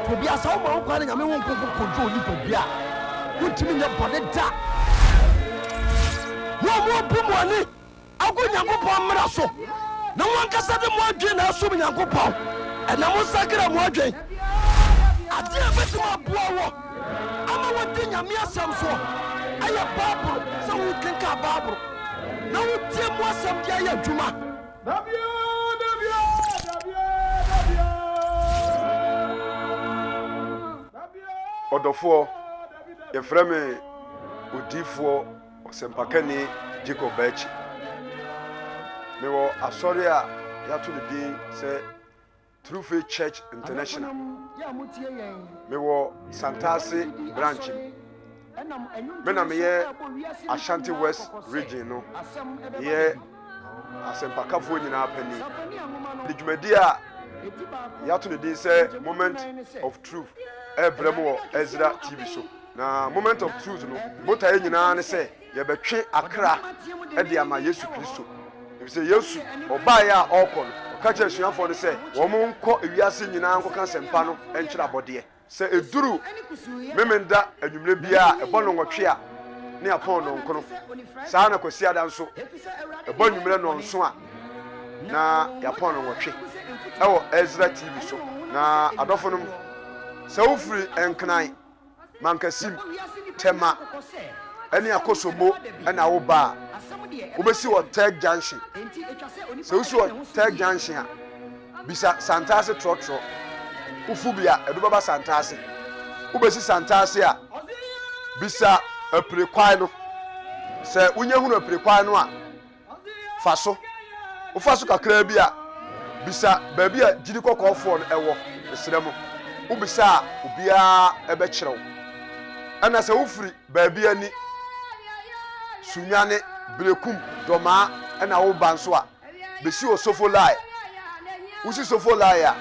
Obiara sɛ woma wo kwan na Nyame Honhom Kronkron control wo nipadua a, wontumi nyɛ bɔne da. Mo a moabu mo ani agu Nyankopɔn mmara so, na mo ankasa de mo adwene na ɛsom Nyankopɔn, ɛnna monsakra mo adwene. Adeɛ a ɛbɛtumi aboa wɔ ama woadi Nyame asɛm soɔ ɛyɛ Bible, sɛ wokenkan Bible na wotie mu asɛm de ayɛ adwuma. Ɔdɔfoɔ, yɛfrɛ me Odiyifoɔ Ɔsɛmpakani Jacob Baakyi. Mewɔ asɔre a yɛato no din sɛ True Faith Church International. Mewɔ Santase branch mu. Me na meyɛ Ashanti West Region no, meyɛ asɛmpakafoɔ nyinaa panin. De dwumadie a yɛato ne din sɛ Moment of Truth ɛrebrɛ mu wɔ Ezra TV so. Na Moment of Truth no botaeɛ nyinaa ne sɛ yɛbɛtwe akra de ama Yesu Kristo. Efisɛ Yesu, ɔbaeɛ a ɔrekɔ no, ɔka kyerɛɛ asuafoɔ no sɛ wɔn nkɔ ewiase nyinaa nkɔka asɛmpa no nkyerɛ abɔdeɛ. Sɛ ɛduru Memenda anwummerɛ biara a, ɛbɔ nnɔnwɔtwe a, ne apɔn nnɔnkono. Saa ara na Kwasiada nso, ɛbɔ anwummerɛ nnɔnson a, na yɛapɔn nnɔnwɔtwe wɔ Ezra TV so. Na adɔfonom, sɛ wofiri Nkran, Mankasim, Tema, ne Akosombo na woba a, wobɛsi wɔ Third Junction. Sɛ wosi wɔ Third Junction a, bisa Santase trɔtrɔ. Wofu bi a, ɛde bɛba Santase. Wobɛsi Santase a, bisa Apire kwan no. Sɛ wonya hunu Apire kwan no a, fa so. Wofa so kakraa bi a, bisa baabi a gyidi kɔkɔɔfoɔ no wɔ. Mesrɛ mo, wobisa a, obiara bɛkyerɛ wo. Ɛna sɛ wofiri baabi ani, Sunyani, Berekum, Dɔmaa na woreba nso a, bɛsi wɔ Sofo Lai. Wosi Sofo Lai a,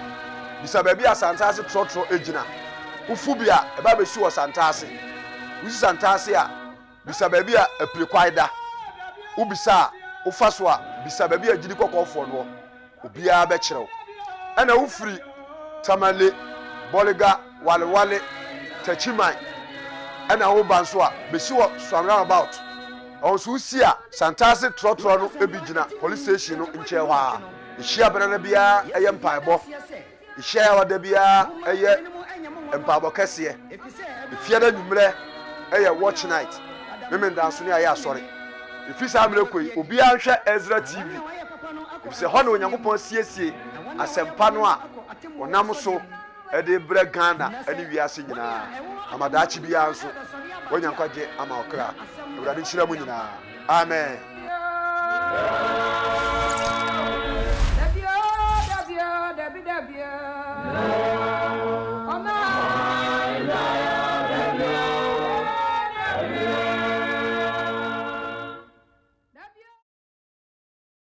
bisa baabi a Santase trɔtrɔ gyina. Wofu bi a, ɛba bɛsi wɔ Santase. Wosi Santase a, Bisa baabi a apire kwae da. Wobisa a, wofa so a, bisa baabi a gyidi kɔkɔɔfoɔ no wɔ. Obiara bɛkyerɛ wo. Ɛna wofiri Tamale, Bolga, Walewale, Techiman ɛna woba nso a, bɛsi wɔ Suam Roundabout. Ɛhɔ nso wosi a, Santase trɔtrɔ no bi gyina police station no nkyɛn hɔ ara. Ɛhyia benana biara yɛ mpaebɔ. Nhyiae a ɔda biara yɛ mpaebɔ kɛseɛ. Efiada anwummerɛ yɛ watch night. Memenda nso ne ayɛ asɔre. Ɛfiri saa mmerɛ kɔ yi, obiara nhwɛ Ezra TV, ɛfiri sɛ hɔ na Onyankopɔn asiesie asɛmpa no a ɔnam so de rebrɛ Ghana ne wiase nyinaa, ama daakye biara nso wɔanya nkwagye ama ɔkra. Awurade nhyira mo nyinaa. Amen.